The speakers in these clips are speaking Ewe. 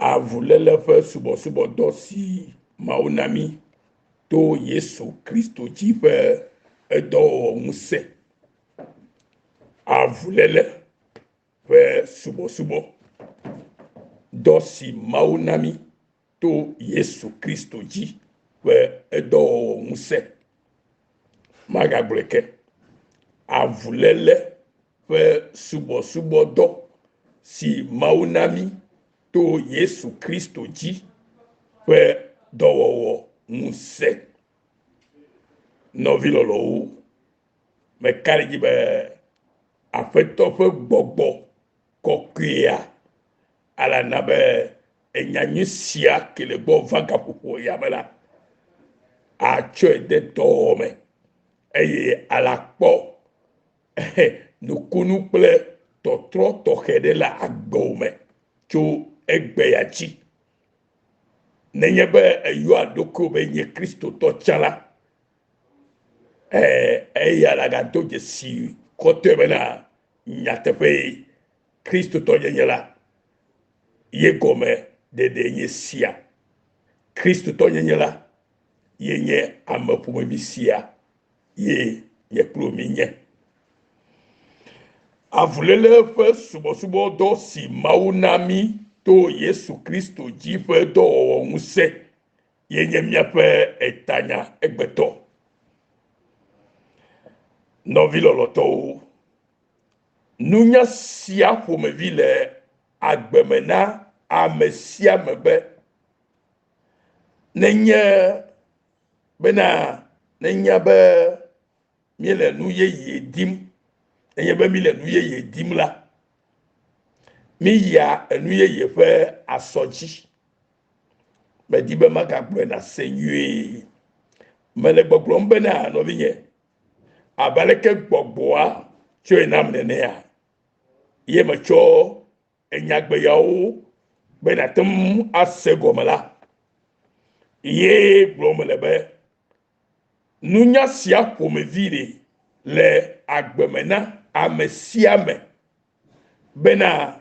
Avuléle ƒe subɔsubɔdɔ si Mawu na mí to Yesu Kristo dzi ƒe edɔwɔwɔ ŋusẽ. Avuléle ƒe subɔsubɔdɔ si Mawu na mí to Yesu Kristo dzi ƒe edɔwɔwɔ ŋusẽ. Magagblɔe ke. Avuléle ƒe subɔsubɔdɔ si Mawu na mí to Yesu Kristo dzi ƒe dɔwɔwɔ ŋusẽ. Nɔvi lɔlɔ̃wo, meka ɖe edzi be Aƒetɔ ƒe gbɔgbɔ kɔkɔea alana be enyanyui sia ke le gbɔ va gaƒoƒo ya me la, atsɔe de dɔwɔwɔ me eye alakpɔ nukunu kple tɔtrɔ tɔxɛ ɖe le agbewò me tso egbe ya dzi. Nenye be èyɔa ɖokuiwò be nye Kristotɔ tsã la, eya la gado dzesi kɔtɔe bena nyateƒee Kristotɔnyenye la ye gɔme ɖeɖe nye sia. Kristotɔnyenye la ye nye ame ƒomevi sia ye nye kple wò míenye. Avuléle ƒe subɔsubɔdɔ si Mawu na mí to Yesu Kristo dzi ƒe dɔwɔwɔ ŋusẽ ye nye míaƒe etanya egbetɔ. Nɔvi lɔlɔ̃tɔwo, nunya sia ƒomevi le agbe me na ame sia ame be nenye bena nenya be míele nu yeye dim, nenye be míle nu yeye dim la, míyia enu yeye ƒe asɔ dzi. Medi be magagblɔe nàse nyuie. Mele gbɔgblɔm bena nɔvinye, abe aleke gbɔgbɔa tsɔe nam nenea, ye metsɔ enyagbe yawo be nàte ŋu ase gɔme la, ye gblɔm mele be nunya sia ƒomevi ɖe le agbe me na ame sia ame bena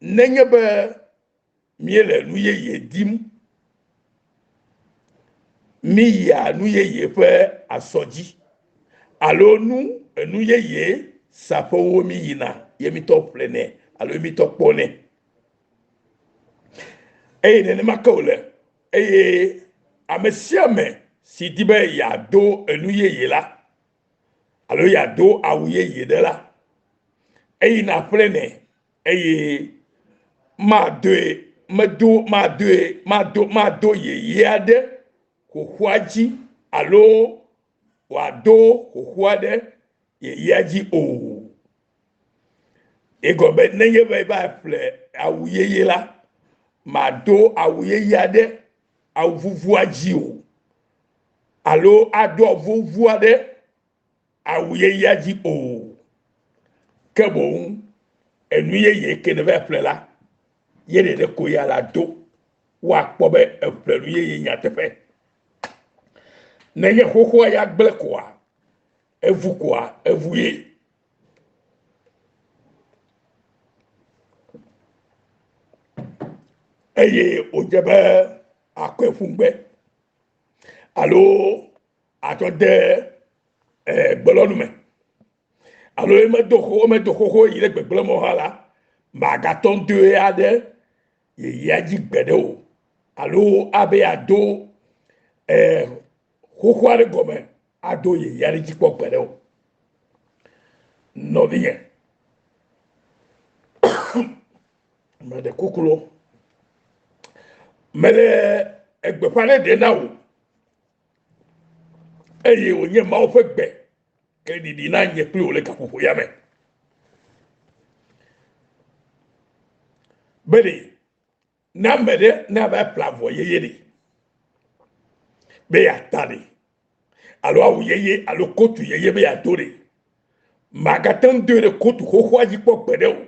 nenye be míele nu yeye dim, míyia nu yeye ƒe asɔ dzi alo nu enu yeye saƒewo míyina ye mítɔ ƒlenɛ alo mítɔ kpɔnɛ. Eye nenema ke wòle eye ame sia ame si di be yeado enu yeye la alo yeado awu yeye ɖe la, eyina ƒlenɛ eye madoe medo madoe mado mado yeyea ɖe xoxoa dzi alo wòado xoxoa ɖe yeyea dzi o. Egɔme be nenye be eva ƒle awu yeye la, mado awu yeyea ɖe awu vuvua dzi o alo ado awu vuvua ɖe awu yeyea dzi o. Ke boŋ enu yeye ke nèva ƒle la, ye ɖeɖe ko ya la do. Woakpɔ be eƒle nu yeye nyateƒe. Nenye xoxoa ya gblẽ koa, evu koa, evu ye. Eye wòdze be akɔe ƒu gbe alo atsɔ de gbelɔnu me alo emedo xoxo emedo xoxo yi ɖe gbegblẽ me hã la, magatɔ ŋdoe aɖe yeyea dzi gbeɖe o alo abe yeado xoxo aɖe gɔme ado yeyea ɖe dzi kpɔ gbeɖe o. Nɔvinye, meɖe kuku lo, mele egbeƒã ɖe ɖe na wò eye wònye Mawu ƒe gbe ke ɖiɖi na nye kpli wò le gaƒoƒo ya me. Be ɖe ne ame ɖe ne ava ƒle avɔ yeye ɖe be yeata ɖe alo awu yeye alo kotu yeye be yeado ɖe, magate ŋu doe ɖe kotu xoxoa dzi kpɔ gbeɖe o.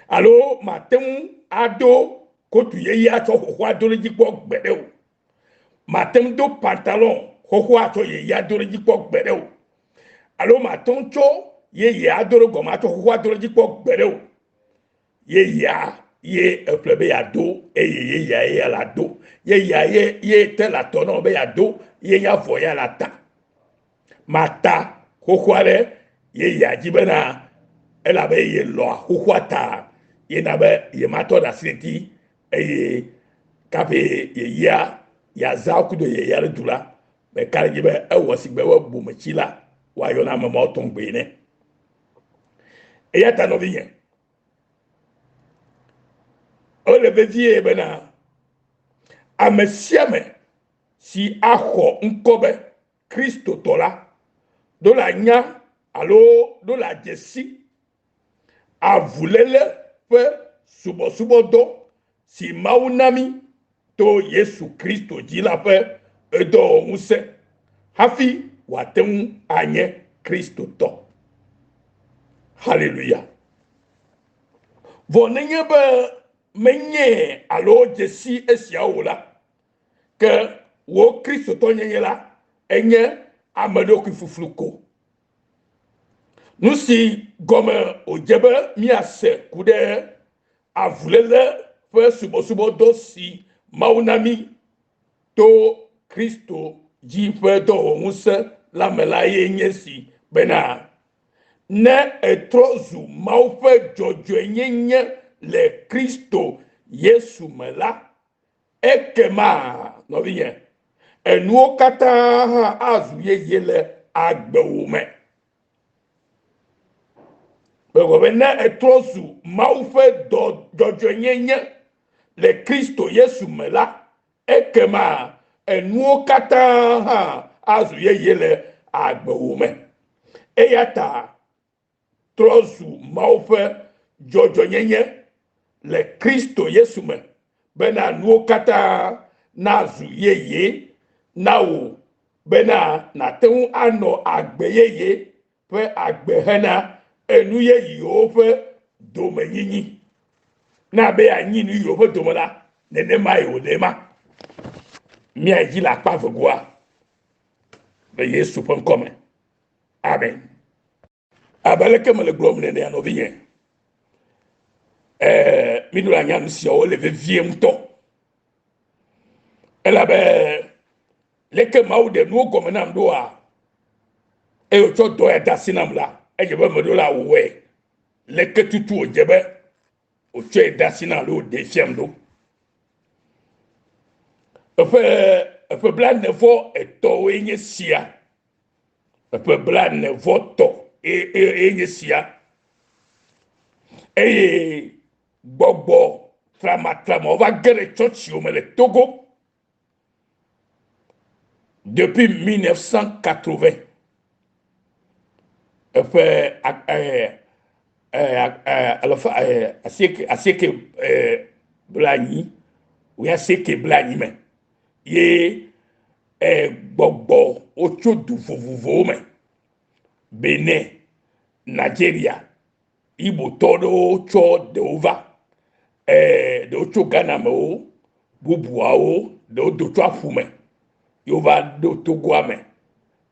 Alo mate ŋu ado kotu yeye atsɔ xoxoa do ɖe edzi kpɔ gbeɖe o. Mate ŋu do pantalon xoxoa atsɔ yeyea do ɖe edzi kpɔ gbeɖe o. Alo mate ŋu tsɔ yeyea do ɖe gɔme atsɔ xoxoa do ɖe edzi kpɔ gbeɖe o. Yeyea ye eƒle be yeado eye yeyea ye la do. Yeyea ye ye te le atɔ na wò be yeado ye nye avɔ ya le ata. Mata xoxoa ɖe yeyea dzi bena elabe yelɔa xoxoa ta yena be yematɔ ɖe asi ɖe ŋuti eye kaƒe yeyea yeazã kudo yeyea ɖe du la, meka ɖe edzi be ewɔ sigbe be bometsila woayɔ na ame mawo tɔgbe ene. Eya ta nɔvinye, ele vevie bena ame sia ame si axɔ ŋkɔ be Kristotɔ la ɖo la nya alo ɖo la dze si avuléle ƒe subɔsubɔdɔ si Mawu na mí to Yesu Kristo dzi la ƒe edɔwɔŋusẽ hafi wòate ŋu anye Kristotɔ. Haleluya. Vɔ nenye be menye alo dze si esiawo o la, ke wò Kristotɔnyenye la enye ame ɖokui fuflu ko. Nu si gɔme wòdze be míase ku ɖe avuléle ƒe subɔsubɔdɔ si Mawu na mí to Kristo dzi ƒe dɔwɔŋusẽ la me la ye nye si bena, ne ètrɔ zu Mawu ƒe dzɔdzɔenyenye le Kristo Yesu me la, ekema, nɔvinye, enuwo katã hã azu yeye le agbewò me. Megblɔ be ne ètrɔ zu Mawu ƒe dzɔdzɔenyenye le Kristo Yesu me la, ekema enuwo katã hã azu yeye le agbewò me. Eya ta trɔ zu Mawu ƒe dzɔdzɔenyenye le Kristo Yesu me bena nuwo katã nazu yeye na wò bena nàte ŋu anɔ agbe yeye ƒe agbe hena enu yeyewo ƒe domenyinyi. Ne abe anyi nu yeyewo ƒe dome la, nenemae wòle ema. Míayi dzi le akpa vegoa le Yesu ƒe ŋkɔ me. Amen. Abe aleke mele gblɔm nenea, nɔvinye, míɖo la nya nu siawo le vevie ŋutɔ. Elabe leke Mawu ɖe nuwo gɔme nam ɖoa, eye wòtsɔ dɔ ya de asi nam la, edze be meɖo la wɔe. Leke tutu wòdze be wòtsɔe de asi nam alo wòɖee fiam ɖo. Eƒe eƒe 43 woe nye sia. Eƒe 43 ye nye sia. Eye gbɔgbɔ tramatramawo va ge ɖe tsɔtsiwo me le Togo depuis 1980. Eƒe alafa asieke blanyi woya asieke blanyi me ye gbɔgbɔ wotso du vovovowo me. Benin, Nigeria, Igbotɔ ɖewo tsɔ ɖewo va. Ɖewo tso Ghana mewo, bubuawo ɖewo do tso aƒu me ye wova ɖo Togoa me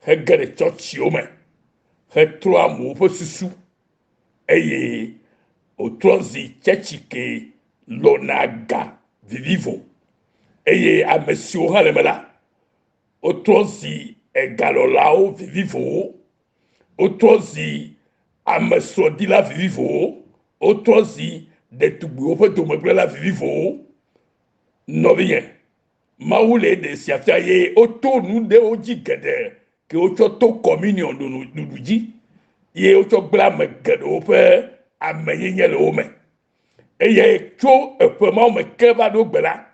hege ɖe tsɔtsiwo me hetrɔ amewo ƒe susu eye wòtrɔ zi tsɛtsi ke lɔna ga vivivo eye ame siwo hã le eme la, wotrɔ zi egalɔlawo vivivowo, wotrɔ zi ame srɔ̃dila vivivowo, wotrɔ zi ɖetugbiwo ƒe domegblẽla vivivowo. Nɔvinye, Mawu le ɖe sia fia ye woto nu ɖewo dzi geɖe ke wotsɔ to communion ɖuɖu dzi ye wotsɔ gblẽ ame geɖewo ƒe amenyenye le wo me. Eye tso eƒe mawo me ke va ɖo gbe la,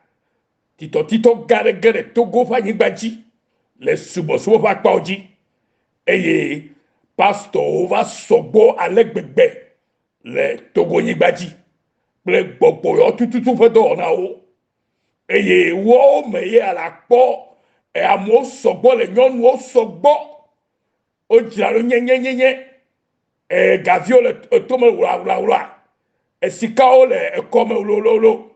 titɔtitɔ gã aɖe ge ɖe Togo ƒe anyigba dzi le subɔsubɔ ƒe akpawo dzi eye pastɔwo va sɔgbɔ ale gbegbe le Togo nyigba dzi kple gbɔgbɔyɔ tututu ƒe dɔwɔnawo. Eye woawo me ye ala kpɔ amewo sɔgbɔ le nyɔnuwo sɔgbɔ wodzra ɖo nyenyenyenye. Gaviwo le tome wlawlawla, esikawo le ekɔme wlowlowlo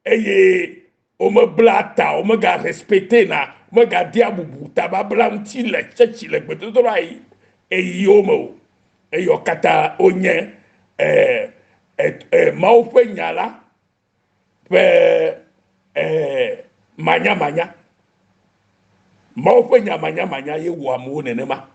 eye womebla ta, womega respecte na, womegadea bubu tababla ŋuti le tsɛtsi le gbedodoɖa yi eyiwo me o. Eye wo katã wonye Mawu ƒe nya la. ƒe eh, manyamanya. Mawu ƒe nya manyamanya ye wɔ amewo nenema.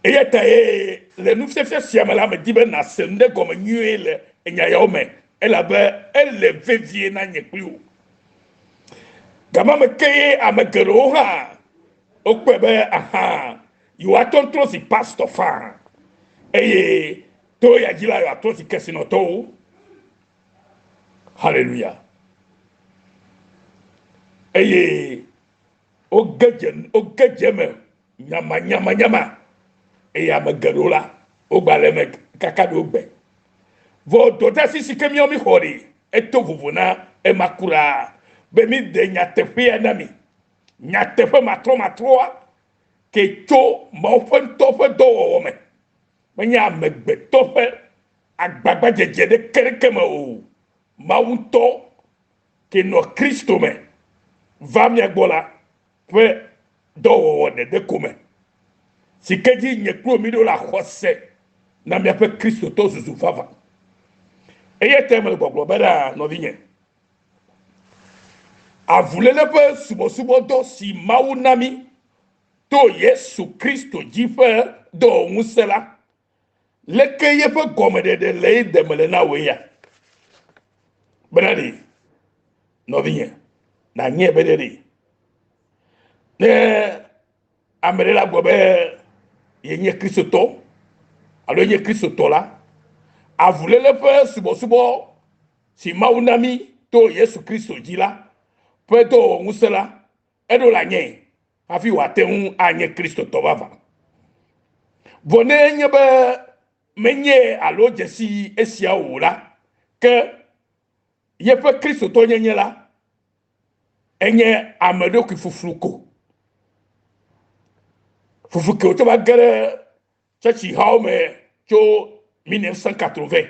Eya ta ye le nufiafia sia me la, medi be nàse nu ɖe gɔme nyuie le enya yawo me, elabe ele vevie na nye kpli wò. Gama me ke ye ame geɖewo hã wokpɔe be aha yewoate ŋu trɔ zi pastɔ faa eye to ya dzi la yewoatrɔ zi kesinɔtɔwo. Haleluya. Eye woge dze woge dze eme nyamanyamanyama eye ame geɖewo la wogba le eme kaka ɖe wogbe. Vɔ dɔdeasi si ke míawo míxɔ ɖi eto vovo na ema kura be míɖe nyateƒea na mi. Nyateƒe matrɔmatrɔa ke tso Mawu ƒe ŋutɔ ƒe dɔwɔwɔ me. Menye amegbetɔ ƒe agbagbadzedze ɖeke ɖeke me o. Mawu ŋutɔ ke nɔ Kristo me va mía gbɔ la ƒe dɔwɔwɔ ɖeɖe ko me, si ke dzi nye kple mi ɖo la xɔse na míaƒe Kristotɔ zuzu vavã. Eya ta mele gbɔgblɔ be ɖa, nɔvinye, avuléle ƒe subɔsubɔdɔ si Mawu na mí to Yesu Kristo dzi ƒe dɔwɔŋusẽ la, leke yeƒe gɔmeɖeɖe le ye deme le na wòe ya? Bena ɖe, nɔvinye, nànyae be ɖe ɖe, ne ame ɖe la gblɔ be yenye Kristotɔ alo yenye Kristotɔ la, avuléle ƒe subɔsubɔ si Mawu na mí to Yesu Kristo dzi la ƒe dɔwɔŋusẽ la, eɖo la nye hafi wòate ŋu anye Kristotɔ vavã. Vɔ ne enye be menye alo dze si esia o la, ke yeƒe Kristotɔnyenye la enye ame ɖokui fuflu ko. Fufu ke wotsɔ va ge ɖe tsɔtsihawo me tso 1980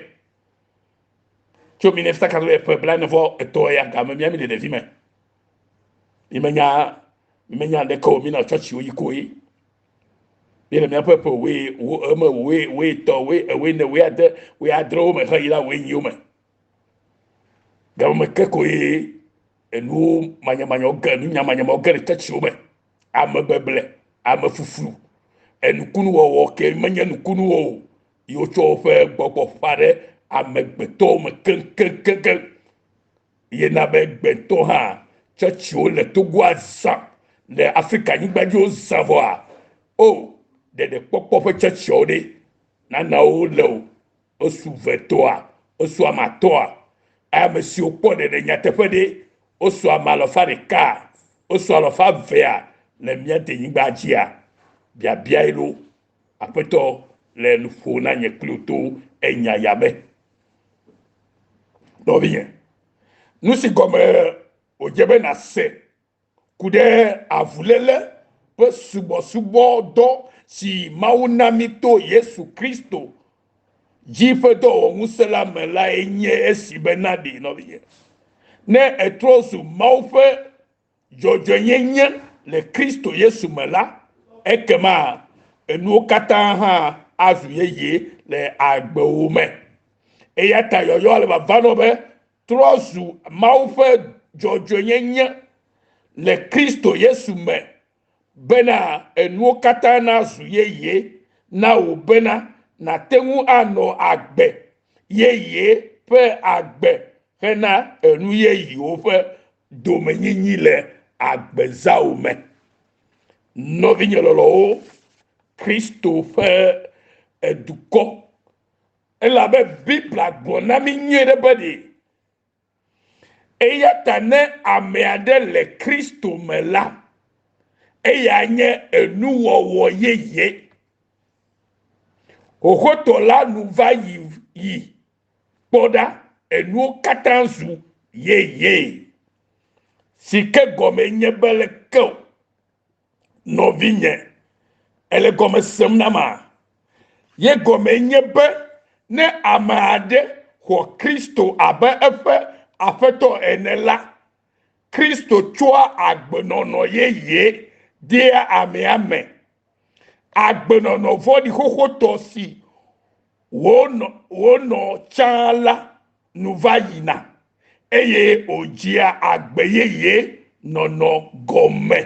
tso 1980 ƒe blaene-vɔ-etɔ̃ ya game mía mi le ɖevi me. Mi menya mi menya ɖeke o, mi nɔ tsɔtsiwo yi koe. Mi le míaƒe ƒe woe wo eme woe woe tɔ woe ewoe ne woe ade woe adrewo me heyi la woe nyiwo me. Game ke koe enuwo manyamanyawo ge enu nyamanyamanyawo ge ɖe tsɔtsiwo me. Amebeble, amefuflu, enukunuwɔwɔ ke menye nukunuwo o yi wotsɔ woƒe gbɔgbɔ ƒa ɖe amegbetɔwo me keŋkeŋkeŋ. Ye na be gbetɔ hã tsɔtsiwo le Togoa zã le Afrika nyigba dzi wozã vɔa o ɖeɖekpɔkpɔ ƒe tsɔtsiawo ɖe nanawo le o. Wosu vetɔa, wosu ame atɔ̃a. Ame siwo kpɔ ɖeɖe nyateƒe ɖe, wosu ame alafa ɖeka, wosu alafa evea le mía denyigba dzia? Biabiae ɖo. Aƒetɔ le nu ƒom na nye kple wò to enya ya me. Nɔvinye, nu si gɔme wòdze be nàse ku ɖe avuléle ƒe subɔsubɔdɔ si Mawu na mí to Yesu Kristo dzi ƒe dɔwɔŋusẽ la me lae nye esi be naɖee, nɔvinye. Ne ètrɔ zu Mawu ƒe dzɔdzɔenyenye le Kristo Yesu me la, ekema enuwo katã hã azu yeye le agbewò me. Eya ta yɔyɔ le vava nɔ be trɔ zu Mawu ƒe dzɔdzɔenyenye le Kristo Yesu me bena enuwo katã nazu yeye na wò bena nàte ŋu anɔ agbe yeye ƒe agbe hena enu yeyewo ƒe domenyinyi le agbezãwo me. Nɔvinye lɔlɔ̃wo, Kristo ƒe dukɔ Elabe Biblia gblɔ na mí nyuie ɖe be ɖe, Eya ta ne ame aɖe le Kristo me la, eya nye enuwɔwɔ yeye. Xoxotɔ la nu va yi yi, kpɔ ɖa, enuwo katã zu yeye. Si ke gɔme nye be leke o, Nɔvinye, èle gɔme sem nama? Ye gɔmee nye be ne ame aɖe xɔ Kristo abe eƒe Aƒetɔ ene la, Kristo tsɔa agbenɔnɔ yeye dea amea me. Agbenɔnɔ vɔ̃ɖi xoxotɔ si wònɔ tsã la nu va yina. eye wòdzea agbe yeye nɔnɔ gɔme.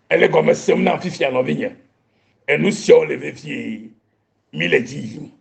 Ele gɔme sem nam fifia nɔvinye. Enu siawo le vevie. Mi le dzi yim.